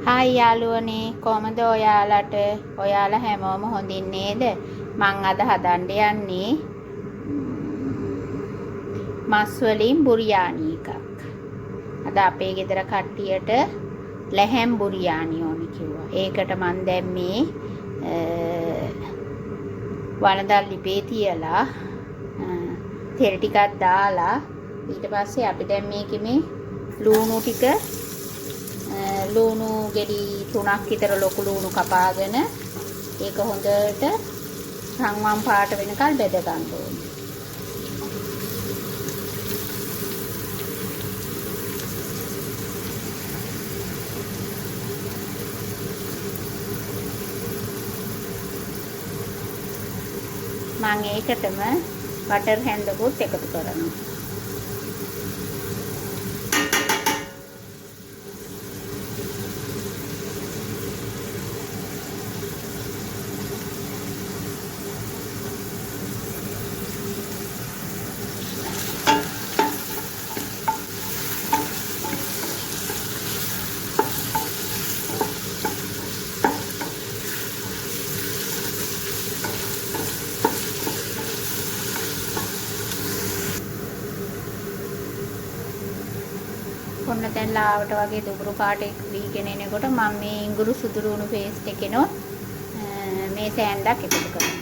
Hi යාළුවනේ, කොහමද ඔයාලට? ඔයාලා හැමෝම හොඳින් නේද? මං අද හදන්න යන්නේ මස් වලින් බුරියානි එකක්. අද අපේ ගෙදර කට්ටියට ලැහැම් බුරියානි ඕනි කිව්වා. ඒකට මං දැන් මේ වළඳල් ලිපේ තියලා තෙල් ටිකක් දාලා ඊට පස්සේ අපි දැන් මේකේ මේ ලුණු ටික, ලුණු ගෙඩි 3ක් විතර ලොකු ලුණු කපාගෙන ඒක හොඳට රන්වන් පාට වෙනකල් බෙද ගන්න ඕනේ. මං ඒකටම බටර් හැන්දකුත් එකතු කරනවා. ඔන්න දැන් ලාවට වගේ දුබුරු පාට වීගෙන එනකොට මම මේ ඉඟුරු සුදුරු උණු පේස්ට් එකෙනොත් මේ සෑන්ඩක් එකතු කරනවා.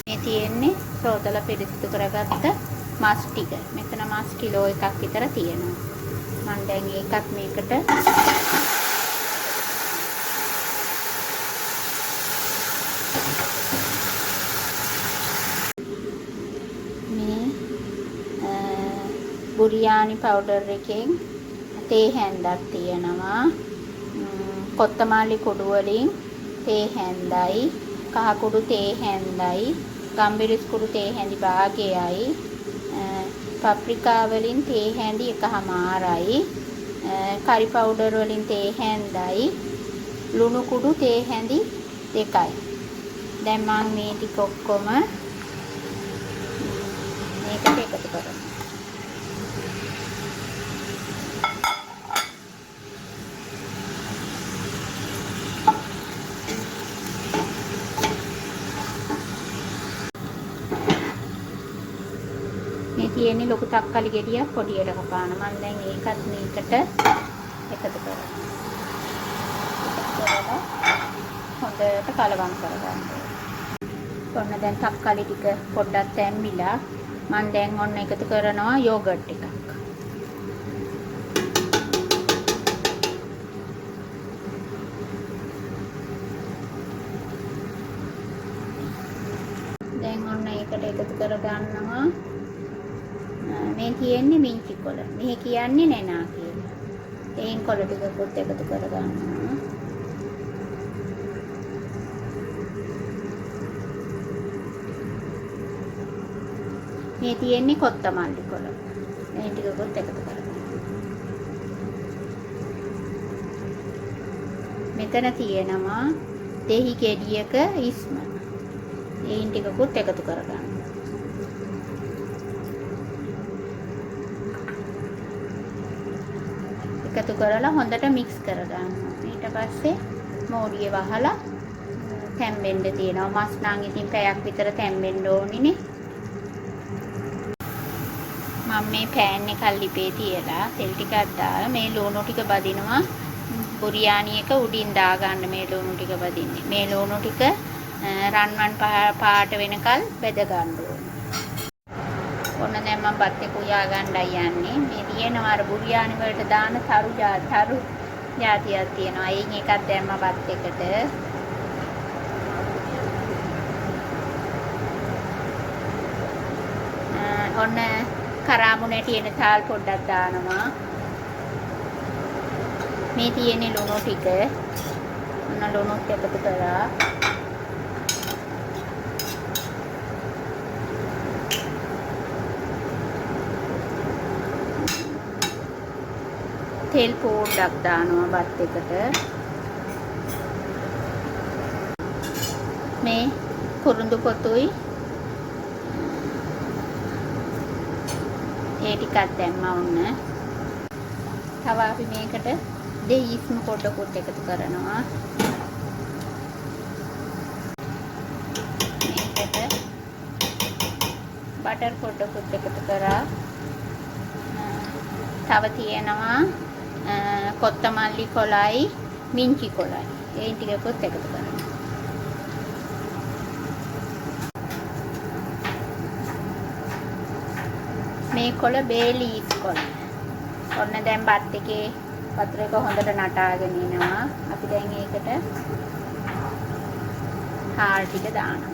මේ තියෙන්නේ සෝදලා පිරිසිදු කරගත්ත මස් ටික. මෙතන මස් කිලෝ එකක් විතර තියෙනවා. මම දැන් ඒකත් මේකට මේ බුරියානි පවුඩර් එකෙන් තේ හැන්දක් තියෙනවා. කොත්තමල්ලි කුඩු වලින් තේ හැන්දයි, කහ කුඩු තේ හැන්දයි, ගම්බිරිස් කුඩු තේ හැඳි භාගයයි, පප්‍රිකා වලින් තේ හැඳි එකහමාරයි, කරි පවුඩර් වලින් තේ හැන්දයි, ලුණු කුඩු තේ හැඳි දෙකයි. දැන් මං මේ ටික ඔක්කොම මේකට එකතු කරනවා. මේ තියෙන්නේ ලොකු තක්කාලි ගෙඩියක් පොඩියට කපාන. මං දැන් ඒකත් මේකට එකතු කරනවා. එකතු කරලා හොඳට කලවම් කරගන්න ඕනේ. ඔන්න දැන් තක්කාලි ටික පොඩ්ඩක් තැම්බිලා මං දැන් ඔන්න එකතු කරනවා යෝගට් එකක්. දැන් ඔන්න ඒකට එකතු කරගන්නවා මේ තියෙන්නේ මිංචි කොළ. මෙහි කියන්නේ නැනා කියලා. තේන් කොළ ටිකකුත් එකතු කරගන්නවා. මේ තියෙන්නේ කොත්තමල්ලි කොළ. මේ ටිකකුත් එකතු කරගන්න. මෙතන තියෙනවා දෙහි ගෙඩියක ඉස්ම. එයින් ටිකකුත් එකතු කරගන්න. එකතු කරලා හොඳට මික්ස් කරගන්න. ඊට පස්සේ මෝඩිය වහලා තැම්බෙන්න තියෙනවා. මස් නම් ඉතින් පැයක් විතර තැම්බෙන්න ඕනිනේ. මම මේ පෑන් එකක් ලිපේ තියලා තෙල් ටිකක් දාලා මේ ලුණු ටික බදිනවා. බුරියානි එක උඩින් දාගන්න මේ ලුණු ටික බදින්නේ. මේ ලුණු ටික රන්වන් පාට වෙනකල් බෙද ගන්න ඕනේ. ඔන්න දැන් මම බත් එක උයා ගන්නයි යන්නේ. මේ තියෙනවා අර බුරියානි වලට දාන තරු ජාතියක් තියෙනවා. එයින් එකක් දැම්ම බත් එකට. ඔන්න කරාමු නැටි එන තාල් පොඩ්ඩක් දානවා. මේ තියෙන්නේ ලුණු ටික. ඔන්න ලුණුත් එකතු කරා. තෙල් පොඩ්ඩක් දානවා බත් එකට. මේ කුරුඳු පොතුයි ඒ ටිකක් දැම්මා ඔන්න. තව අපි මේකට දෙහි ඉස්මු පොඩ්ඩකුත් එකතු කරනවා. මේකට බටර් පොඩ්ඩකුත් එකතු කරා. තව තියෙනවා කොත්තමල්ලි කොළයි මිංචි කොළයි. ඒ ටිකකුත් එකතු කරනවා. මේ කොළ බේ ලීෆ් කොළ. ඔන්න දැන් බත් එකේ වතුර එක හොඳට නටාගෙන එනවා. අපි දැන් ඒකට හාල් ටික දානවා.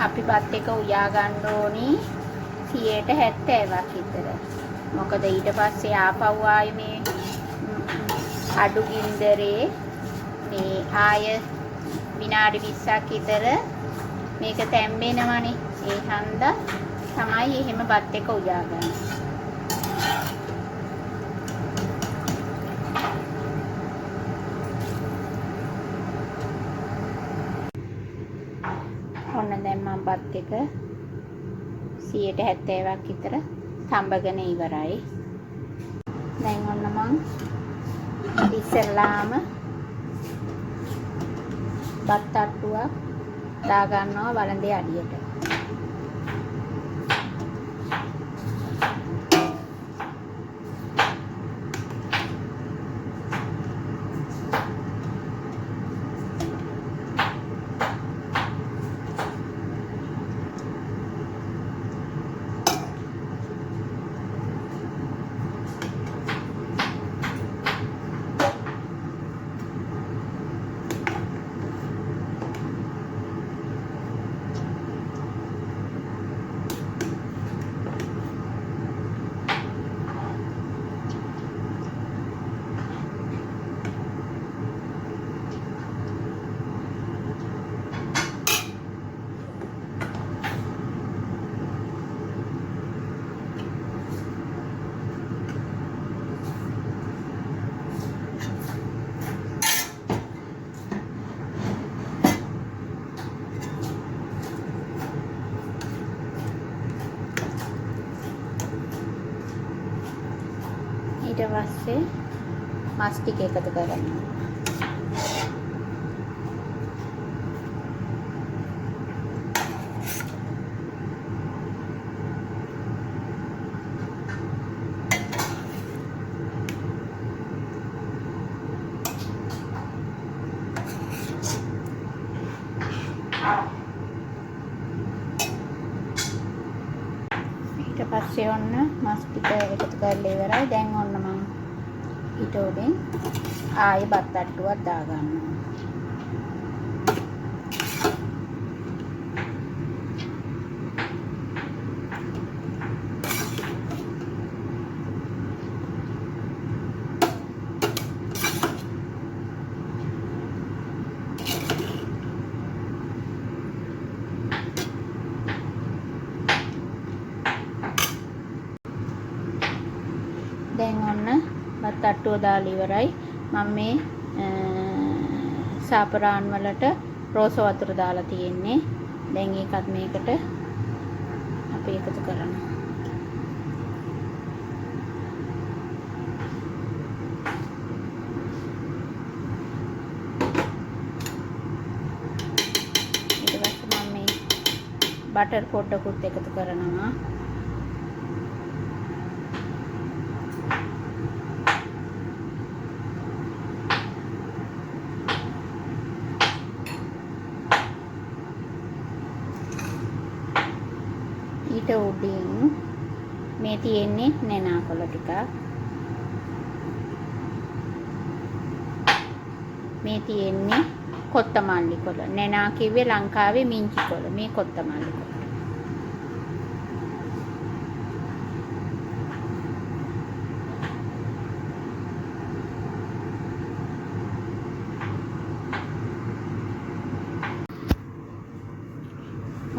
අපි බත් එක උයා ගන්න ඕනි 70ක් විතර. මොකද ඊට පස්සේ ආපහු ආයේ මේ අඩු ගින්දරේ මේ ආය විනාඩි 20ක් විතර මේක තැම්බෙනවනේ. ඒ හන්දා තමයි එහෙම බත් එක උයාගන්නේ. ඔන්න දැන් මම බත් එක 70ක් විතර තඹගෙන ඉවරයි. දැන් ඔන්න මං ඉස්සෙල්ලාම බත් තට්ටුවක් දා ගන්නවා වළඳේ අඩියට. ඊට පස්සේ මස් ටික එකතු කරනවා. ඊට පස්සේ ඔන්න මස් ටික එකතු කරලා ඉවරයි. දැන් ඔන්න මං ඊට උඩින් ආයෙ බත් තට්ටුවක් දාගන්නවා. දැන් ඔන්න බත් තට්ටුව දාලා ඉවරයි. මම මේ සාපරාන් වලට රෝස වතුර දාලා තියෙන්නේ. දැන් ඒකත් මේකට අපි එකතු කරනවා. ඊට පස්සේ මම මේ බටර් පොඩ්ඩකුත් එකතු කරනවා. ඊට උඩින් මේ තියෙන්නේ නෙනා කොළ ටිකක්. මේ තියෙන්නේ කොත්තමල්ලි කොළ. නෙනා කිව්වේ ලංකාවේ මිංචි කොළ. මේ කොත්තමල්ලි කොළ.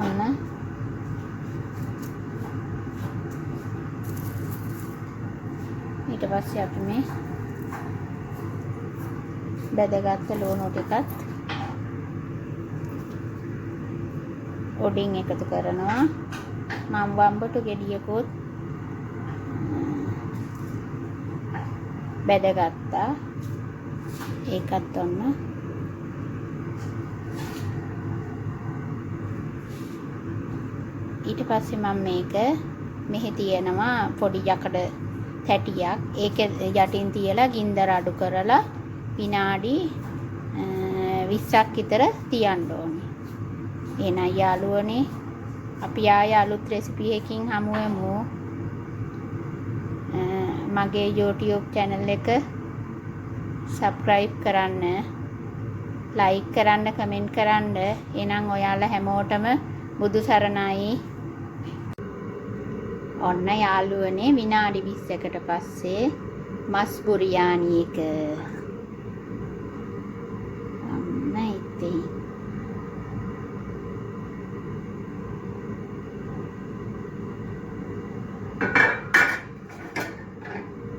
ඔන්න ඊට පස්සේ අපි මේ බැදගත්ත ලුණු ටිකත් උඩින් එකතු කරනවා. මම වම්බටු ගෙඩියකුත් බැදගත්තා. ඒකත් ඔන්න ඊට පස්සේ මම මේක මෙහි තියෙනවා පොඩි යකඩ තැටියක්. ඒක යටින් තියලා ගින්දර අඩු කරලා විනාඩි 20ක් විතර තියන්න ඕනේ. එහෙනම් යාළුවනේ අපි ආය අලුත් රෙසිපි එකකින් හමු වෙමු. මගේ YouTube channel එක subscribe කරන්න, like කරන්න, comment කරන්න. එහෙනම් ඔයාලා හැමෝටම බුදු සරණයි. ඔන්න යාළුවනේ විනාඩි 20කට පස්සේ මස් බුරියානි එක. ඔන්න ඉතින්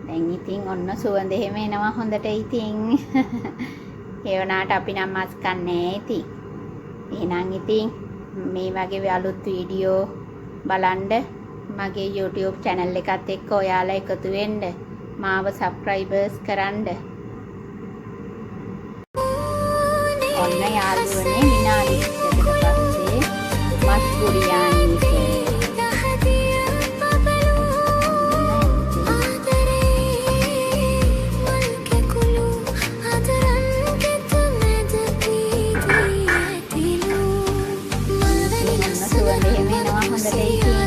දැන් ඉතින් ඔන්න සුවඳ එහෙම එනවා හොඳට ඉතින්. ඒ වුණාට අපි නම් මස් කන්නේ ඉතින්. එහෙනම් ඉතින් මේ වගේ අලුත් වීඩියෝ බලන්න මගේ YouTube channel එකත් එක්ක ඔයාලා එකතු වෙන්න, මාව subscribers කරන්න. ඔන්න යාළුවනේ විනාඩි 20කට පස්සේ මස් බුරියානි එක. සුවඳ එහෙම එනවා හොඳට ඉතින්.